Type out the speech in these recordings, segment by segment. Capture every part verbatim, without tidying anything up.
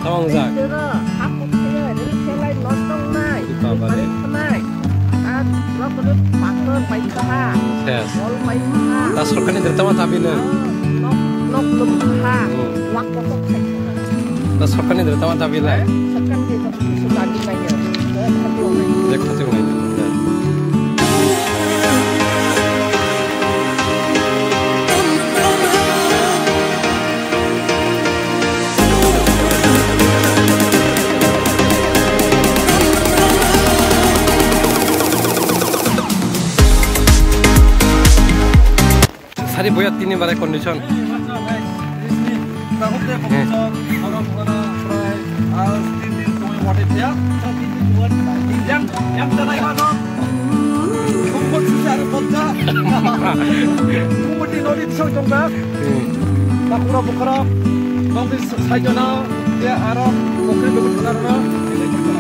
Tamo wngjak. Tero, hapuk khe, ril khelai, notong nai, Baba re. Ril khelai, ar rok rok pathor bai kha, Ses. Bol bai kha. Ta sorkar ni deta ma tabi nang. Oh, nok, nok lum kha, Hmm. Wak kokok khai kha. Ta sorkar ni deta ma tabi lai. Sorkar ni deta ma tabi lai. Dek khati wngnai. Sari boya tini barai condition.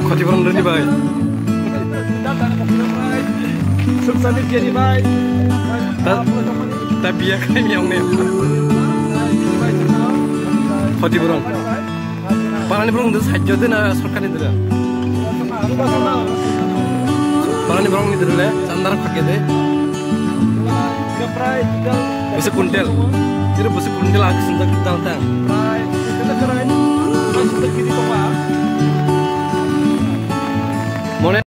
Khoti borok rwdi bai. Ta, ta biya khai mi ong ne. Khoti borok. Parani borok de sajjo de na sorkar ni de. Parani borok ni de le chandar khake de. Bwswk kuntel. Tiro bwswk kuntel ag sinjak dal tang.